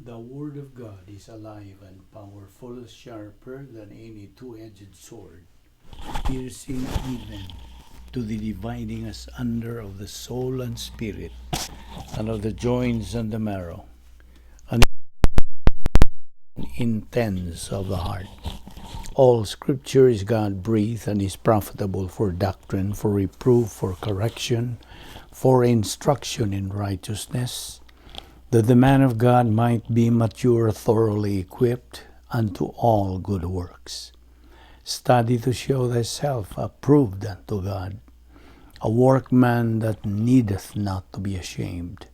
The Word of God is alive and powerful, sharper than any two-edged sword, piercing even to the dividing asunder of the soul and spirit, and of the joints and the marrow, and intents of the heart. All Scripture is God breathed and is profitable for doctrine, for reproof, for correction, for instruction in righteousness, that the man of God might be mature, thoroughly equipped unto all good works. Study to show thyself approved unto God, a workman that needeth not to be ashamed,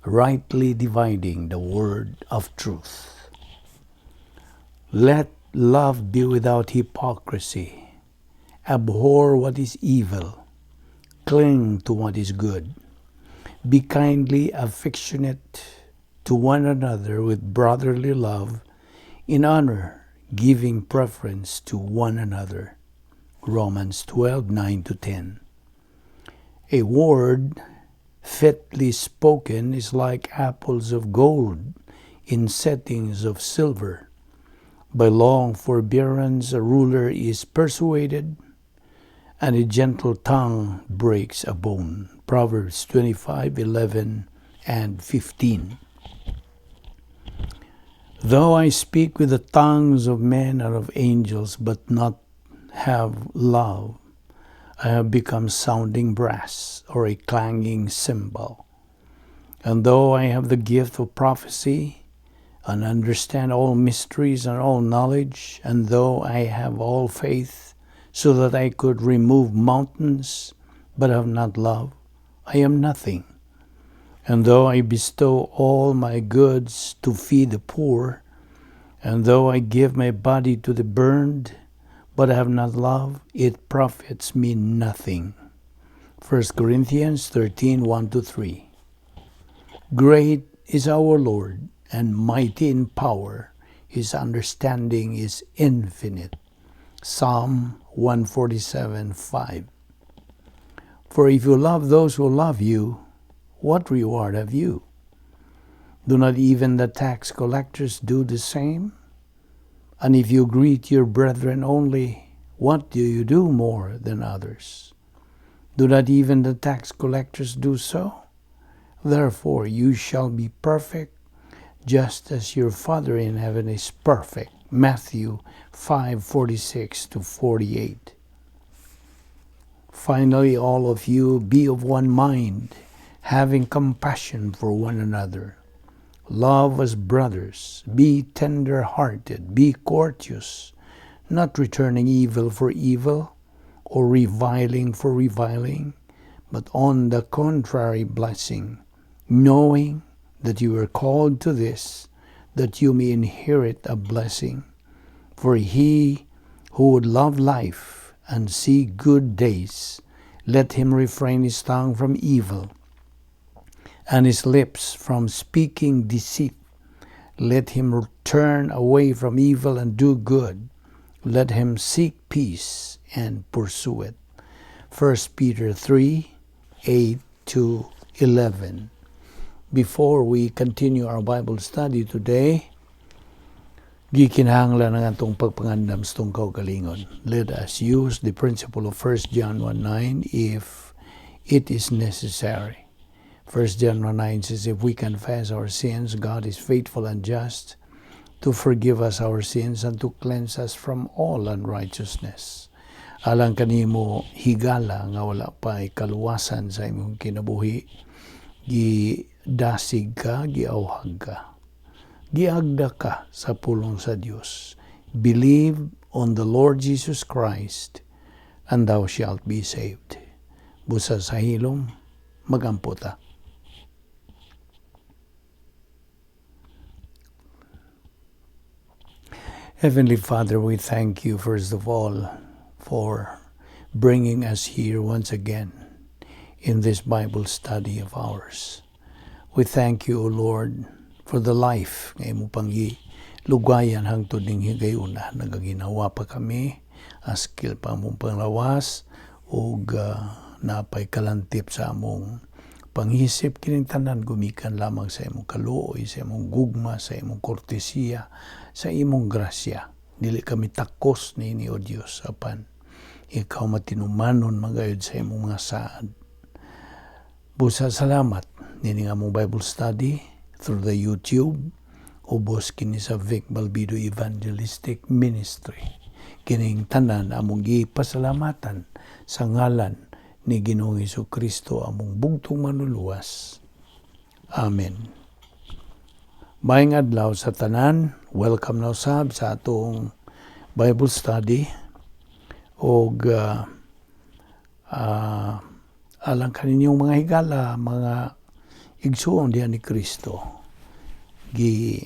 rightly dividing the word of truth. Let love be without hypocrisy. Abhor what is evil. Cling to what is good. Be kindly affectionate to one another with brotherly love, in honor, giving preference to one another. Romans 12:9-10. A word fitly spoken is like apples of gold in settings of silver. By long forbearance a ruler is persuaded, and a gentle tongue breaks a bone. Proverbs 25:11 and 15. Though I speak with the tongues of men and of angels, but not have love, I have become sounding brass or a clanging cymbal. And though I have the gift of prophecy, and understand all mysteries and all knowledge, and though I have all faith, so that I could remove mountains, but have not love, I am nothing. And though I bestow all my goods to feed the poor, and though I give my body to the burned, but have not love, it profits me nothing. 1 Corinthians 13:1-3. Great is our Lord, and mighty in power. His understanding is infinite. Psalm 147:5. For if you love those who love you, what reward have you? Do not even the tax collectors do the same? And if you greet your brethren only, what do you do more than others? Do not even the tax collectors do so? Therefore you shall be perfect, just as your Father in heaven is perfect. Matthew 5:46-48. Finally, all of you be of one mind, having compassion for one another. Love as brothers, be tender-hearted, be courteous, not returning evil for evil or reviling for reviling, but on the contrary blessing, knowing that you were called to this, that you may inherit a blessing. For he who would love life and see good days, let him refrain his tongue from evil and his lips from speaking deceit. Let him turn away from evil and do good. Let him seek peace and pursue it. 1 Peter 3:8-11. Before we continue our Bible study today, gikinahanglan ang atong pagpangandam sa atong kaugalingon. Let us use the principle of 1 John 1:9 if it is necessary. 1 John 1:9 says, "If we confess our sins, God is faithful and just to forgive us our sins and to cleanse us from all unrighteousness." Alang kanimo, higala, nga wala pa kaluwasan sa imong kinabuhi, gidasig ka, giawhag ka, giagda ka sa pulong sa Dios. Believe on the Lord Jesus Christ and thou shalt be saved. Busa sa hilom, magampo ta. Heavenly Father, we thank you first of all for bringing us here once again in this Bible study of ours. We thank you, O Lord, for the life nga imo pang lugayan hangtod ning higayuna. Nagaginawa pa kami, askil pa among panglawas, ug napay kalantip sa among Panghisip kining tanan gumikan lamang sa imong kaluoy, sa imong gugma, sa imong kortesiya, sa imong grasya. Dili kami takos niini, O Dios, apan ikaw matinumanon magayod sa imong mga saad. Busa salamat nini nga among Bible study through the YouTube, ubos kini sa Vic Balbido Evangelistic Ministry. Kining tanan among gipasalamatan sa ngalan ni Ginoong Kristo, among bugtong Manluluwas. Amen. Maayong adlaw sa tanan. Welcome na usab sa atong Bible study og alang kaninyong mga higala, mga igsuon diha ni Kristo. Gi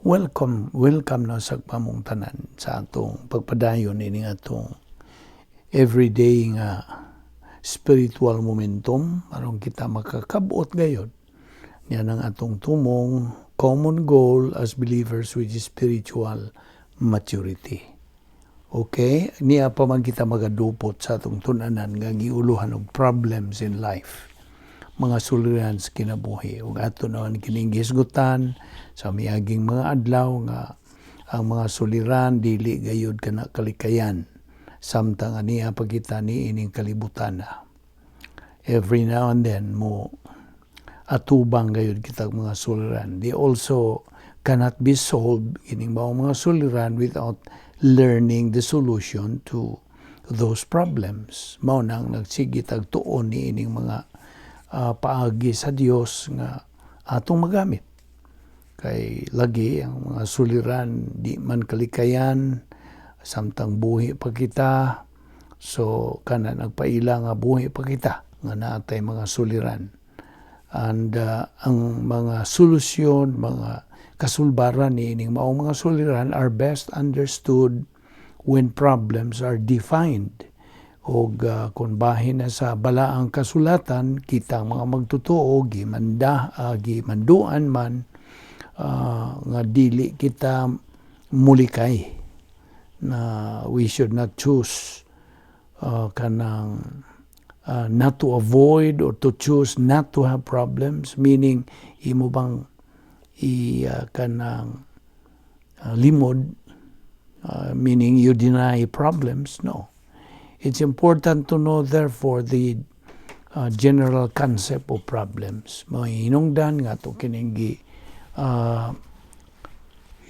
welcome welcome na sa pamong tanan sa atong pagpadayon ini atong everyday nga spiritual momentum aron kita makakabot gayod niya ang atong tumong common goal as believers, which is spiritual maturity. Okay, niya pa man kita magadupot sa atong tun-anan nga giuluhan og problems in life, mga suliran sa kinabuhi, ug ato naman kining gihisgutan sa miaging mga adlaw nga ang mga suliran dili gayud kana kalikayan samtang aniya pa kita ni ining kalibutan na. Every now and then mo atubang gayud kita mga suliran. They also cannot be solved ining maong mga suliran without learning the solution to those problems. Mao nang nagsige tag tuon ni ining mga paagi sa Dios nga atong magamit. Kay lagi ang mga suliran di man kalikayan samtang buhi pa kita. So kana nagpaila nga buhi pa kita nga naatay mga suliran. And ang mga solusyon, mga kasulbaran ni ining maong mga suliran are best understood when problems are defined. Og kung bahin na sa balaang kasulatan, kita ang mga magtotoo gimanda, gimanduan man nga dili kita mulikay, na we should not choose kanang not to avoid or to choose not to have problems, meaning imo bang i kanang limod, meaning you deny problems. No, it's important to know therefore the general concept of problems. Mao hinungdan nga ato kining gi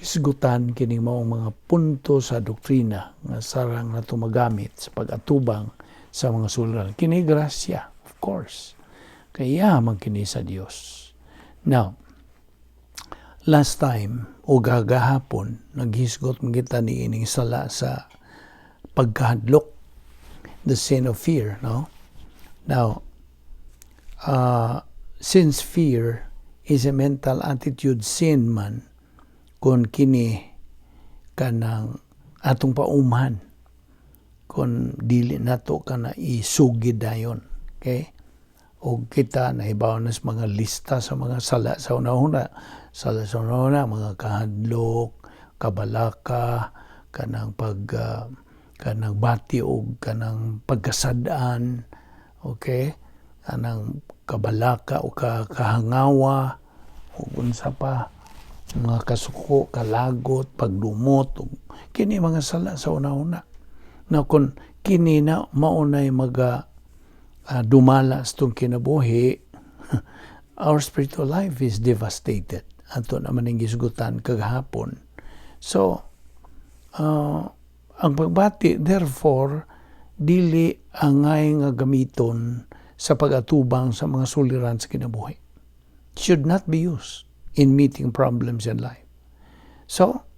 hisgutan kining maong mga punto sa doktrina nga sarang nato magamit sa pag-atubang sa mga suliran. Kini grasya, of course. Kaya man kini sa Dios. Now, last time o gagahapon, naghisgot man kita ni ining sala sa pagkahadlok, the sin of fear, no? Now, since fear is a mental attitude, sin man kung kini kanang atong paumhan kung dili nato kana isugid dayon. Okay, og kita nahibaw na sa mga lista sa mga sala sa una-una, sala sa una-una, mga kahadlok, kabalaka, kanang pag kanang bati og kanang pagkasad-an, okay, kanang kabalaka o kahangawa ug unsa pa, mga kasuko, kalagot, pagdumot ug kini mga sala sa una-una. Na kung kini na maunay maga dumala sa atong kinabuhi, our spiritual life is devastated. Ato naman ang gisgutan kagahapon. So, ang pagbati, therefore, dili angay nga gamiton sa pag-atubang sa mga suliran sa kinabuhi. Should not be used in meeting problems in life. So,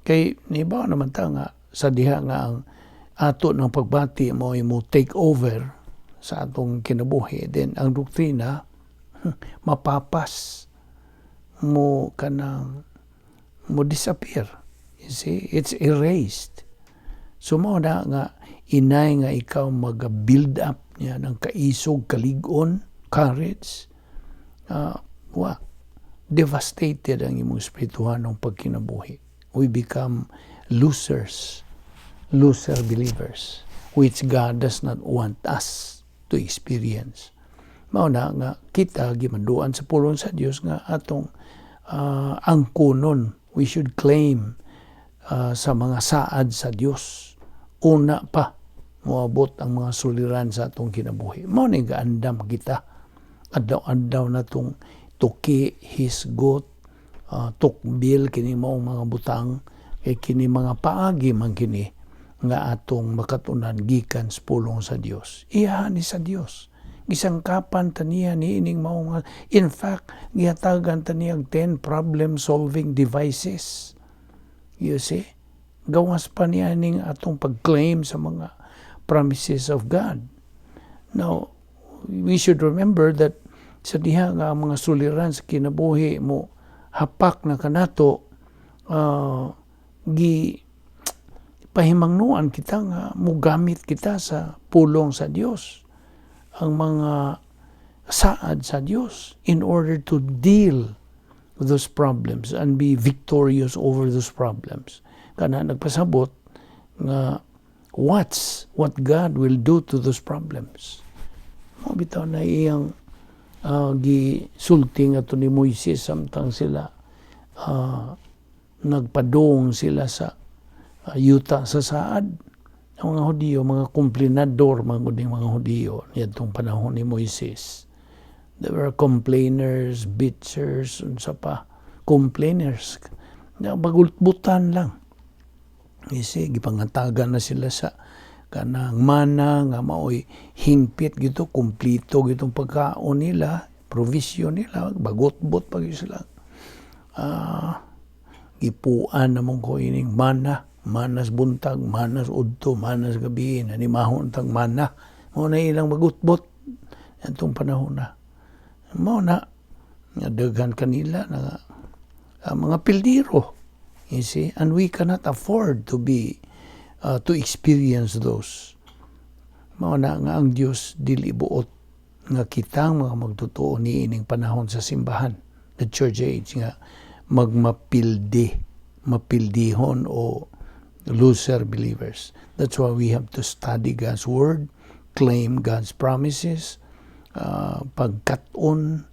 kay nibaw naman ta nga sa diha nga ang ato ng pagbati mo mo take over sa atong kinabuhi, then ang doktrina mapapas mo, kanang mo disappear. You see, it's erased. So mao na nga inay nga ikaw mag-build up niya ng kaisog, kalig-on, courage, wa devastated ang imong espirituhanong pagkinabuhi. We become losers, loser believers, which God does not want us to experience. Mao na nga kita gimanduan sa pulong sa Dios nga atong angkunon, we should claim sa mga saad sa Dios una pa moabot ang mga suliran sa atong kinabuhi. Mao ni gaandam kita adlaw-adlaw natong tuki, hisgot, tukbil kini maong mga butang, kay kini mga paagi man kini nga atong makatunan gikan sa pulong sa Dios. Iya ni sa Dios. Gisangkapan ta niya niining maong, in fact, gihatagan ta niya 10 problem solving devices. You see? Gawas pa niya ning atong pag-claim sa mga promises of God. Now, we should remember that sa diha nga ang mga suliran sa kinabuhi mo hapak na kanato, gi pahimangnuan kita nga mugamit kita sa pulong sa Dios, ang mga saad sa Dios, in order to deal with those problems and be victorious over those problems. Kana nagpasabot nga what's what God will do to those problems. Mao bitaw na iyang gisulti ato ni Moises samtang sila nagpadung sila sa yuta sa saad. Ang mga Hudiyo, mga komplenador, mga guding mga Hudiyo niadtong panahon ni Moises. They were complainers, bitchers, unsa pa, complainers. Bagultbutan lang. You see, gipangatagan na sila sa kanang mana nga maoy hingpit gito, kumplito gitong pagkaon nila, provision nila, bagotbot pag sila. Gipuan namon ko ining mana, manas buntag, manas udto, manas gabi, nanimahon tag mana. Mao na ilang magutbot atong panahon na. Mao na nga daghan kanila na mga pildiro. You see, and we cannot afford to experience those. Mao na nga ang Dios dili buot nga kitang mga magtotoo niining panahon sa simbahan, the church age, nga magmapildi, mapildihon o loser believers. That's why we have to study God's Word, claim God's promises, pagkat-on,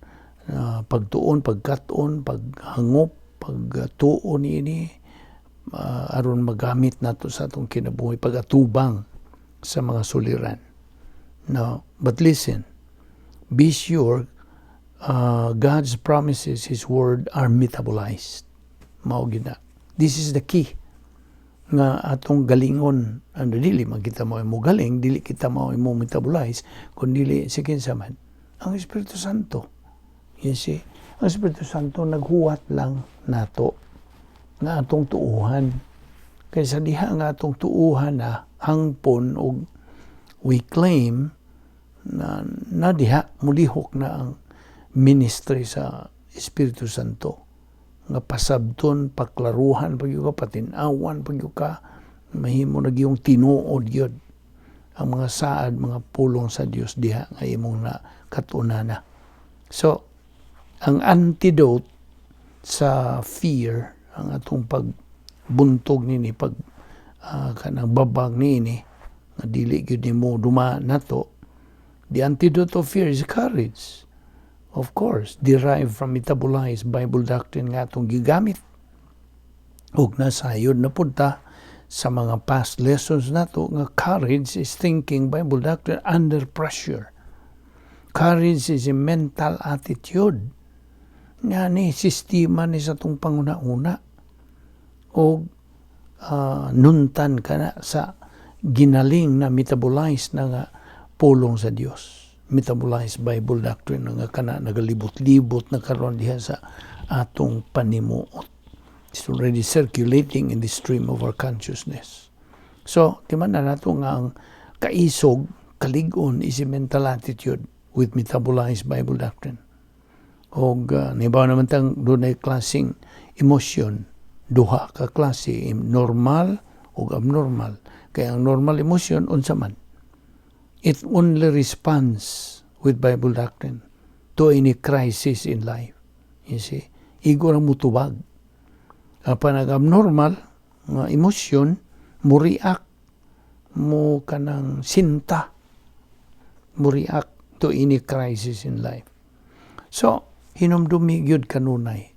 pagtuon, pagkat-on, paghangop, pagtuon ini, aron magamit nato sa atong kinabuhi, pagatubang sa mga suliran. Now, but listen, be sure God's promises, His Word, are metabolized. Mao gina. This is the key nga atong galingon. Ano, dili man kita mao mo galing, dili kita mao mo metabolize, kun dili si kinsa man, ang Espiritu Santo. You see, ang Espiritu Santo naghuwat lang nato nga atong tuuhan, kay sa diha nga atong tuuhan na hangpon og we claim na, na diha mulihok na ang ministry sa Espiritu Santo nga pasabton, paklaruhan pag ka, patinawan pag ka, mahimo na giyong tinuod gyud ang mga saad, mga pulong sa Dios diha nga imong na katunana. So, ang antidote sa fear, ang atong pagbuntog nini, pag kanang babag niini, nga dili gyud nimo duma nato, the antidote of fear is courage. Of course, derived from metabolized Bible doctrine nga atong gigamit. Ug nasayod na pud ta sa mga past lessons nato nga courage is thinking Bible doctrine under pressure. Courage is a mental attitude. Nga ni sistema ni sa atong panguna-una. O nuntan ka na sa ginaling na metabolized na nga pulong sa Dios. Metabolized Bible doctrine nga kana nagalibot-libot na karon diha sa atong panimuot. It's already circulating in the stream of our consciousness. So, timan na nato nga ang kaisog, kalig-on is a mental attitude with metabolized Bible doctrine. Og nibaw naman tang dunay klaseng emotion, duha ka klase, normal ug abnormal. Kaya ang normal emotion, unsa man? It only responds with Bible doctrine to any crisis in life. You see? Igo ra mutubag. Apan ang abnormal nga emosyon, mo react, mo kanang sinta, mo react to any crisis in life. So, hinumdumi gyud kanunay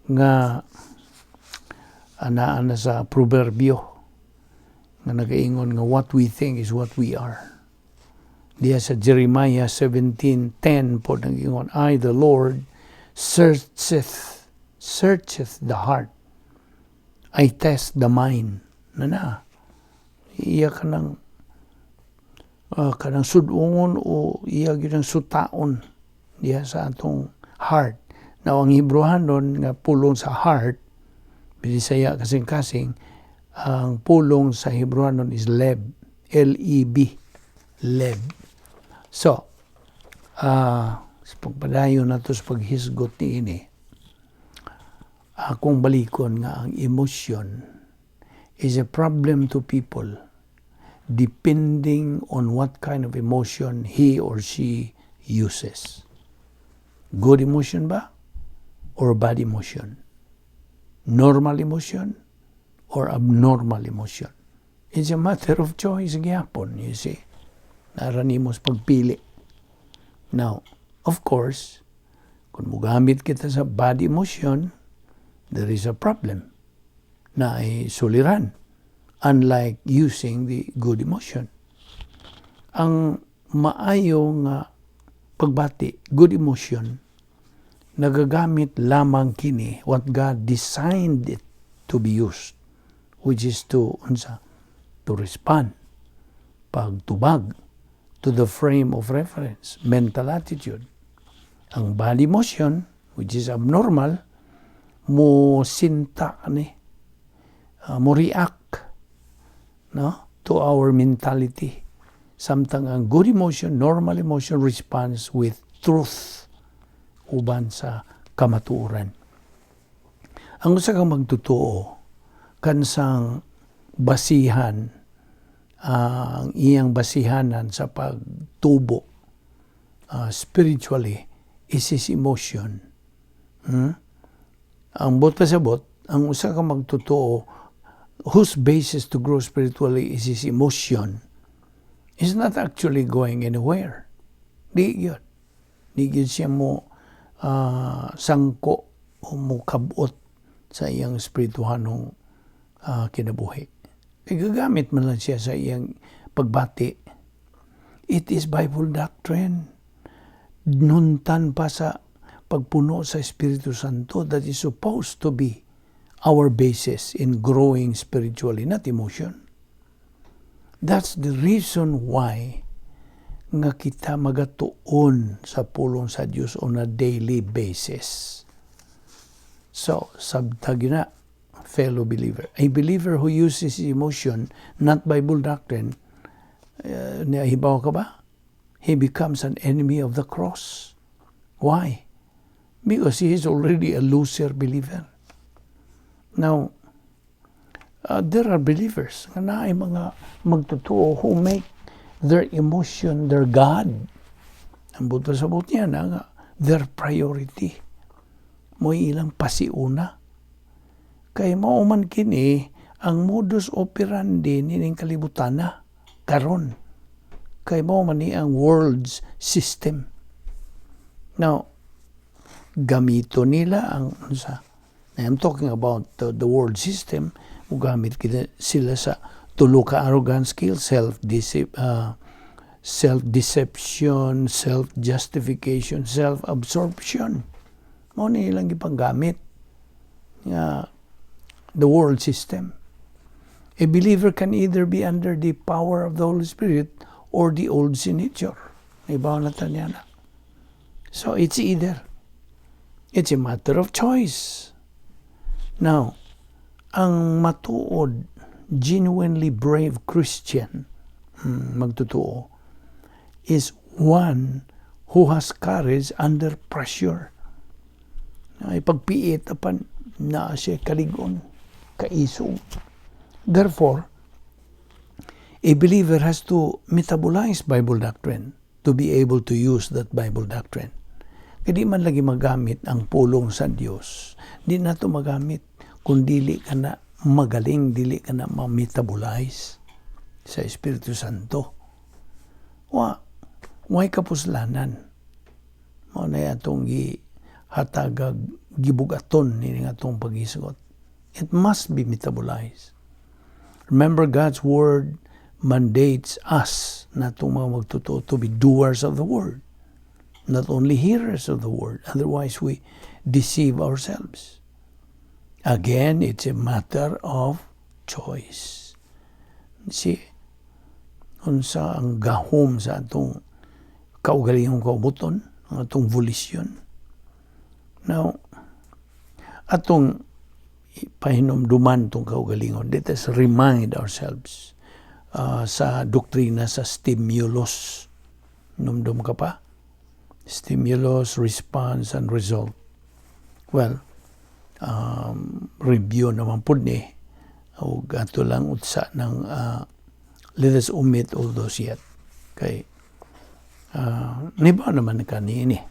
nga anaa na sa proverbio nga nagaingon nga what we think is what we are. Diya sa Jeremiah 17:10 po nagaingon, "I, the Lord, searcheth the heart. I test the mind." Na na. Iya kanang sudungon o iya gyud ang sutaon diya sa atong heart. Now, ang Hebreohanon nga pulong sa heart, Bisaya kasing-kasing, ang pulong sa Hebreohanon is leb, Leb, leb. So, sa pagpadayon nato sa paghisgot niini, akong balikon nga ang emotion is a problem to people depending on what kind of emotion he or she uses. Good emotion ba? Or bad emotion? Normal emotion or abnormal emotion? It's a matter of choice gyapon, you see. Naa ra nimo sa pagpili. Now, of course, kung mugamit kita sa bad emotion, there is a problem naay suliran, unlike using the good emotion. Ang maayo nga pagbati, good emotion, nagagamit lamang kini what God designed it to be used, which is to unsa? To respond, pagtubag to the frame of reference, mental attitude. Ang bad emotion, which is abnormal, mo sinta ni, mo react, no, to our mentality. Samtang ang good emotion, normal emotion, responds with truth, uban sa kamatuoran. Ang usa ka magtotoo kansang basihan, ang iyang basihanan sa pagtubo spiritually is his emotion. Ang buot pasabot, ang usa ka magtotoo whose basis to grow spiritually is his emotion is not actually going anywhere. Di yun. Di yun siya mo sangko o mo kabot sa iyang espirituhanong kinabuhi. Igagamit man lang siya sa iyang pagbati. It is Bible doctrine. Nuntan pa sa pagpuno sa Espiritu Santo, that is supposed to be our basis in growing spiritually, not emotion. That's the reason why nga kita magatuon sa pulong sa Dios on a daily basis. So, sabtag na, fellow believer. A believer who uses emotion, not Bible doctrine, nahibaw ka ba? He becomes an enemy of the cross. Why? Because he is already a loser believer. Now, there are believers nga naay mga magtotoo who make their emotion their God. Ang buot pasabot niya na nga, their priority. Mo'y ilang pasiuna. Kay mao man kini ang modus operandi nining kalibutan na karon. Kay mao man ni ang world's system. Now, gamito nila ang sa, I'm talking about the world system, mugamit kita sila sa tulo ka arrogant skill: self-deception, self-justification, self-absorption. Mao ni ilang gipanggamit nga the world system. A believer can either be under the power of the Holy Spirit or the old sin nature. Ibaw na ta niya na. So it's either. It's a matter of choice. Now, ang matuod, genuinely brave Christian, magtotoo, is one who has courage under pressure. Ay pagpiit apan naa siya kalig-on, kaisog. Therefore, a believer has to metabolize Bible doctrine to be able to use that Bible doctrine. Kaya di man lagi magamit ang pulong sa Dios. Di na to magamit kung dili ka na magaling, dili ka na ma-metabolize sa Espiritu Santo. Wa, Way kapuslanan. Mao na atong gihatagag gibugaton ni nga atong paghisgot. It must be metabolized. Remember, God's word mandates us na itong mga magtotoo to be doers of the word, not only hearers of the word. Otherwise, we deceive ourselves. Again, it's a matter of choice. See, unsa ang gahom sa atong kaugalingong kaubuton, ang atong volition. Now, atong pahinumduman tong kaugalingon. Let us remind ourselves sa doktrina sa stimulus. Numdum ka pa? Stimulus, response, and result. Well, review naman pud ni o ato lang utsa ng let us omit all those yet. Kay niba naman ka niini.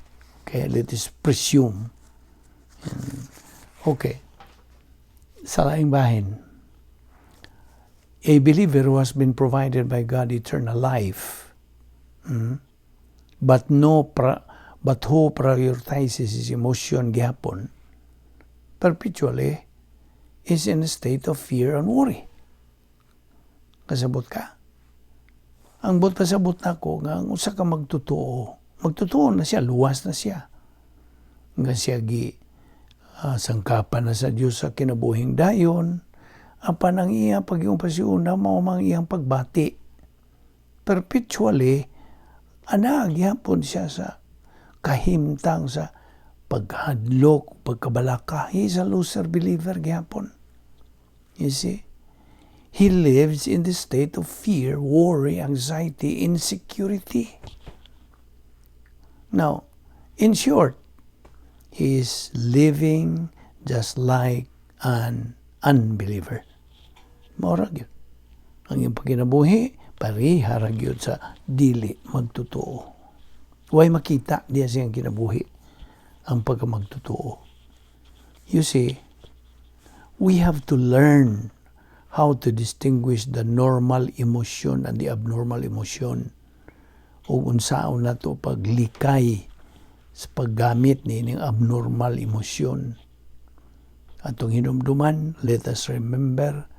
Okay, let us presume. And, okay. Sa laing bahin, a believer who has been provided by God eternal life, but no pra, but who prioritizes his emotion gihapon, perpetually is in a state of fear and worry. Kasabot ka? Ang buot pasabot nako nga ang usa ka magtotoo, magtotoo na siya, luwas na siya. Nga siya gi sangkapan na sa Dios sa kinabuhing dayon, apan ang iya pag-iyong pasiuna mao mang iyang pagbati. Perpetually, ana gihapon siya sa kahimtang sa paghadlok, pagkabalaka. He is a loser believer gihapon. You see? He lives in the state of fear, worry, anxiety, insecurity. Now, in short, he is living just like an unbeliever. Mao ra gyud. Ang iyang pagkinabuhi, pareha ra gyud sa dili magtotoo. Way makita diya siyang kinabuhi ang pagkamagtotoo. You see, we have to learn how to distinguish the normal emotion and the abnormal emotion. O unsaon nato paglikay sa paggamit ni abnormal emotion. Atong hinumduman, let us remember,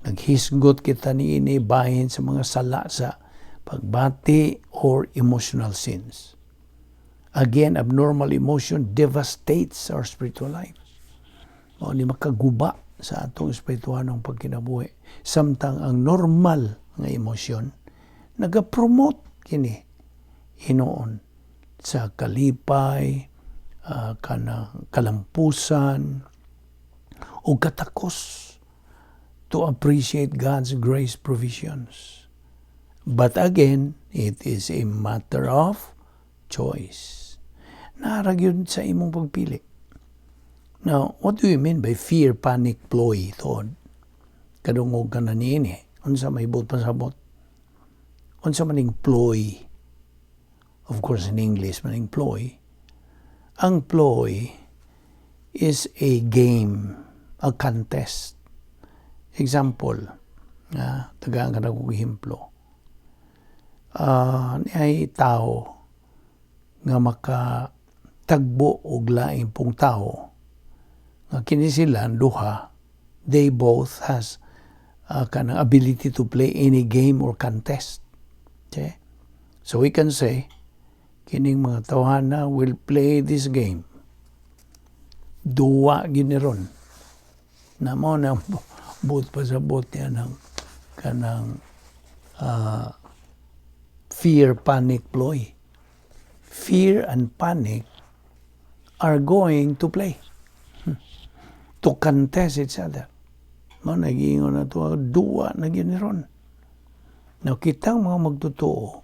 naghisgot kita niini bahin sa mga sala sa pagbati or emotional sins. Again, abnormal emotion devastates our spiritual life. Mao ni makaguba sa atong espirituhanong pagkinabuhi. Samtang ang normal nga emosyon nagapromote kini hinuon sa kalipay, kanang kalampusan, o katakos to appreciate God's grace provisions. But again, it is a matter of choice. Naa ra gyud sa imong pagpili. Now, what do you mean by fear, panic, ploy, thought? Kadungog ka na niini. Unsa may buot pasabot? Unsa maning ploy? Of course, in English, maning ploy. Ang ploy is a game, a contest. Example, tagaan ka na kong ehemplo. Ay tao nga makatagbo og laing pong tao nga kini sila duha, they both has kanang ability to play any game or contest, okay? So we can say kining mga tawhana will play this game, duwa gyud ni ron na mo na buot pasabot niya ng kanang fear, panic, ploy. Fear and panic are going to play to contest each other. Mao nagiingon na to, duwa na gyud ni ron. Now, kitang mga magtotoo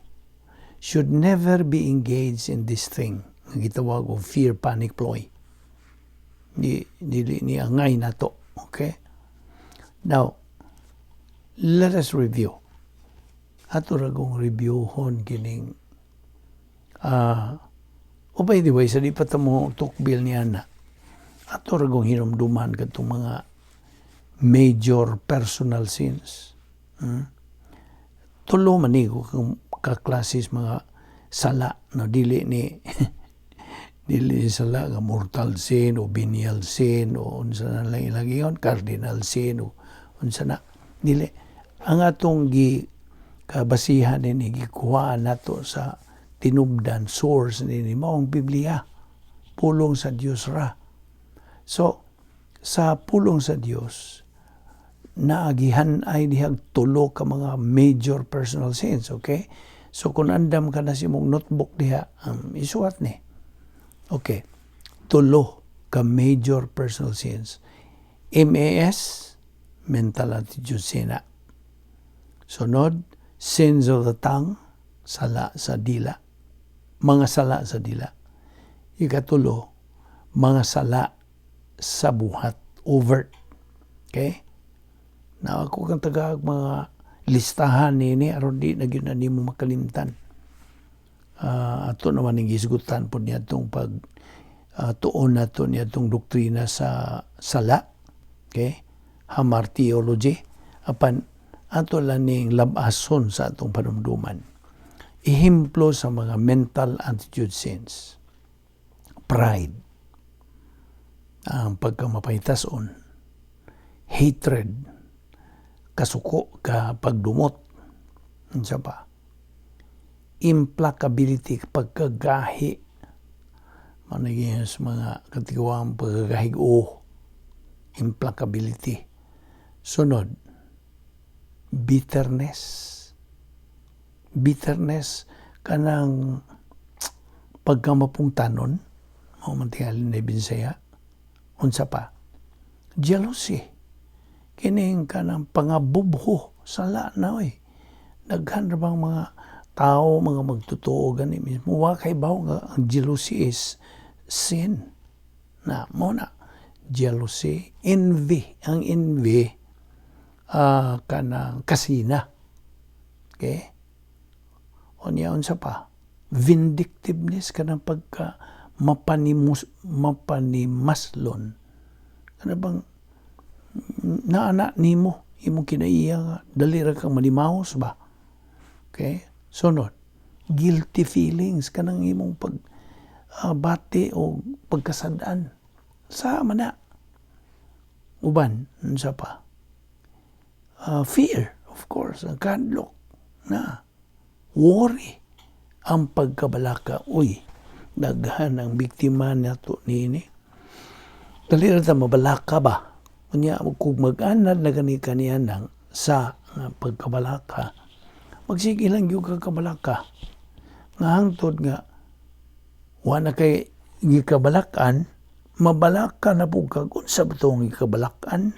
should never be engaged in this thing nga gitawag og fear, panic, ploy. Di, dili ni angay nato. Okay? Now, let us review. Ato ra kong reviewhon kining oh, by the way, sa di pa ta mo tukbil niya na ato ra kong hinumduman kadtong mga major personal sins. Tulo man ni ko kaklases mga Sala no, dili ni sala nga mortal sin o venial sin o unsa na lang ilang ingon, cardinal sin o unsa na. Dili ang atong gi kabasihan nini, gikuhaan nato sa tinubdan, source nini mao ang Biblia, pulong sa Dios ra. So sa pulong sa Dios naagihan ay dihag tulo ka mga major personal sins, okay? So kung andam ka na sa imong notebook diha, isuwat ni. Okay, tulo ka major personal sins. MAS, mental attitude sin na. Sunod, sins of the tongue, sala sa dila, mga sala sa dila. Ikatulo, mga sala sa buhat, overt. Okay? Na ako kang tagaag mga listahan nini aron di na gyud na nimo makalimtan. Ato naman ning gisgutan pod niadtong pag tuon nato niadtong doktrina sa sala. Okay? Hamartiology. Apan ato lang ning labason sa atong panumduman. Ehemplo sa mga mental attitude sins. Pride. Ang pagkamapahitason. Hatred. Kasuko, ka pagdumot. Unsa pa? Implacability, pagkagahi. Managing sa mga katigawang pagkagahig o implacability. Sunod, bitterness. Bitterness, kanang pagkamapungtanon, mao man tingali na Binsaya. Unsa pa? Jealousy. Kining kanang pangabubho, sala na oy. Daghan ra bang mga tao, mga magtotoo gani mismo, wa kay bawo nga ang jealousy is sin. Na mo na jealousy, envy, ang envy kanang kasina. Okay? Unya, unsa pa? Vindictiveness, kanang pagka mapanimus, mapanimaslon. Kana bang naana nimo imong kinaiya nga dali ra kang manimahos ba? Okay? Sunod, guilty feelings, kanang imong pag bati o pagkasad-an. Sa man na. Uban, unsa pa? Fear, of course, ang kahadlok na. Worry, ang pagkabalaka. Uy, daghan ang biktima nato niini. Dali ra ta mabalaka ba? Unya kung mag-anad na gani kaniya nang sa nga pagkabalaka, magsige lang gyud ka kabalaka. Nga hangtod nga wa na kay gikabalakan, mabalaka na pud kag unsa ba tong gikabalakan?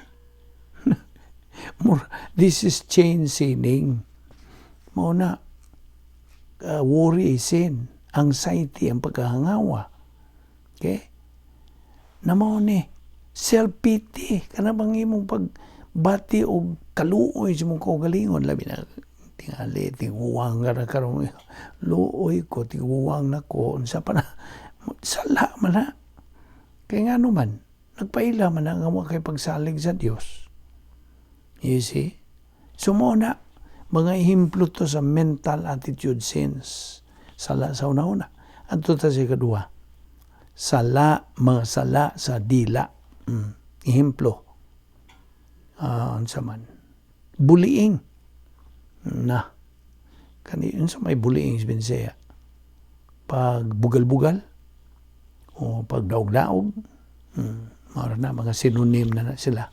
This is chain sinning. Mao na worry is sin, anxiety, ang pagkahangawa. Okay? Na mao ni self-pity, kana bang imong pagbati og kaluoy sa imong kaugalingon, labi na tingali tiguwang ka na karon, luoy ko, tiguwang na ko, unsa pa na, sala man na. Kay ngano man nagpaila man na nga wa kay pagsalig sa Dios. You see? So mao na mga ehemplo to sa mental attitude sins. Sala sa una-una. Adto ta sa ikaduha. Sala, mga sala sa dila. Ehemplo. Unsa man? Bullying. Na. Kani unsa may bullying sa Binsaya? Pag bugal-bugal o pag daog-daog. Mao na mga synonym na sila.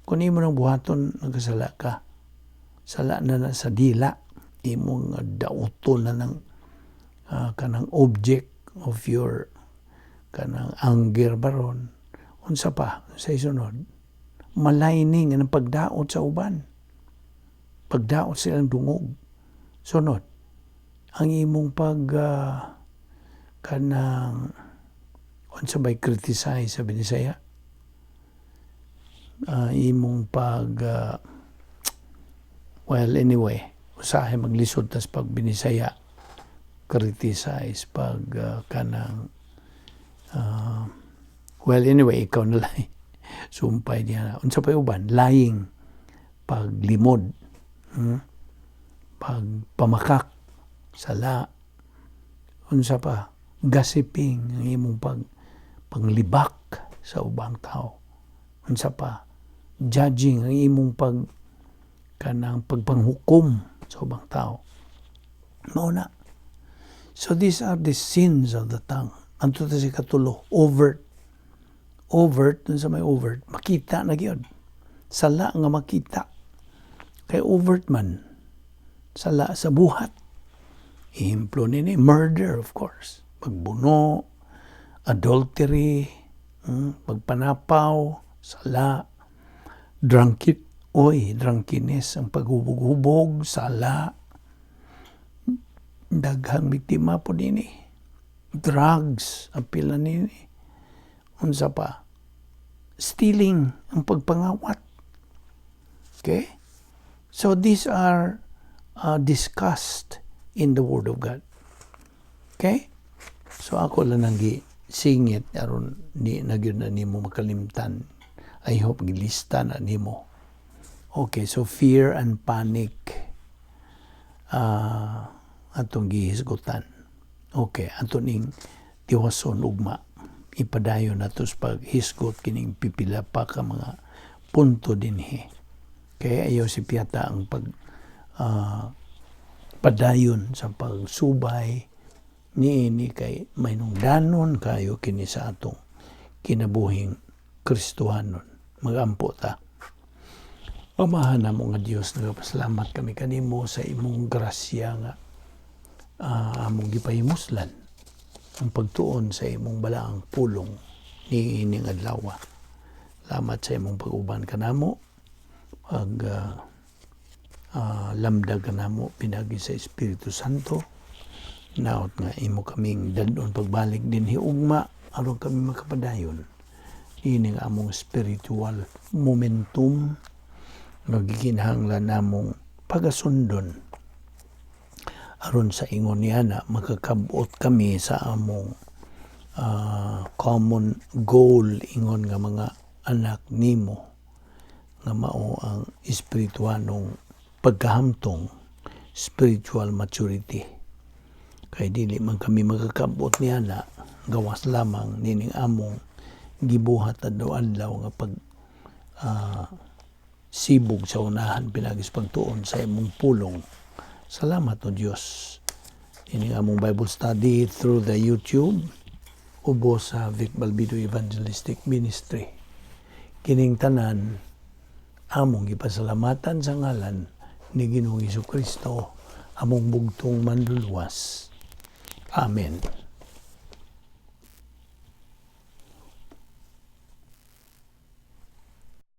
Kung imo nang buhaton, nagkasala ka. Sala na na sa dila. Imong dauton na ng kanang object of your kanang anger baron. Unsa pa sa isunod? Maligning, ang pagdaot sa uban. Pagdaot silang dungog. Sunod, ang imong pag kanang unsa bay criticize sa Binisaya? Imong pag well, anyway, usahay maglisod tas pag Binisaya, criticize, pag kanang well, anyway, ikaw na lang sumpay niya. Unsa pa uban? Lying, paglimod, Pagpamakak, sala. Unsa pa? Gossiping, ang imong panglibak sa ubang tao. Unsa pa? Judging, ang imong kanang pagpanghukom sa ubang tao. Mao na. So these are the sins of the tongue. Adto ta sa katulo, overt. Overt, dun sa may overt, makita na gyud. Sala nga makita. Kay overt man, sala sa buhat. Ehemplo nini, murder, of course. Pagbuno, adultery, pagpanapaw, sala, drunken, oy, drunkenness, ang paghubog-hubog, sala, daghang biktima po nini. Drugs, ang pila nini. Unsa pa? Stealing, ang pagpangawat. Okay? So these are discussed in the Word of God. Okay? So ako lang nang singit aron di na gyud na nimo makalimtan. I hope gilista na nimo. Okay, so fear and panic atong gihisgutan. Okay, ato ning tiwason ugma. Ipadayon nato sa paghisgot kining pipila pa ka mga punto dinhi. Kaya ayaw sipyata ang pag padayon sa pagsubay niini kay mahinungdanon kayo kini sa atong kinabuhing Kristohanon. Magampo ta. Amahan namo nga Dios, nagapasalamat kami kanimo sa imong grasya nga among gipahimuslan ang pagtuon sa imong balaang pulong niining adlaw. Salamat sa imong pag-uban kanamo, pag lamdag kanamo pinagi sa Espiritu Santo. Naot nga imo kaming dadon pagbalik dinhi ugma aron kami makapadayon ining among spiritual momentum nga gikinahanglan namong pagasundon aron sa ingon niya na makakabot kami sa among common goal ingon nga mga anak nimo nga mao ang espirituanong pagkahamtong, spiritual maturity, kay dili man kami makakabot niya na gawas lamang nining among gibuhat adlaw-adlaw nga pag sibog sa unahan pinagi sa pagtuon sa imong pulong. Salamat, O Dios. Ini among Bible study through the YouTube ubos sa Vic Balbido Evangelistic Ministry. Kining tanan among gipasalamatan sa ngalan ni Ginoong Kristo, among bugtong manluluwas. Amen.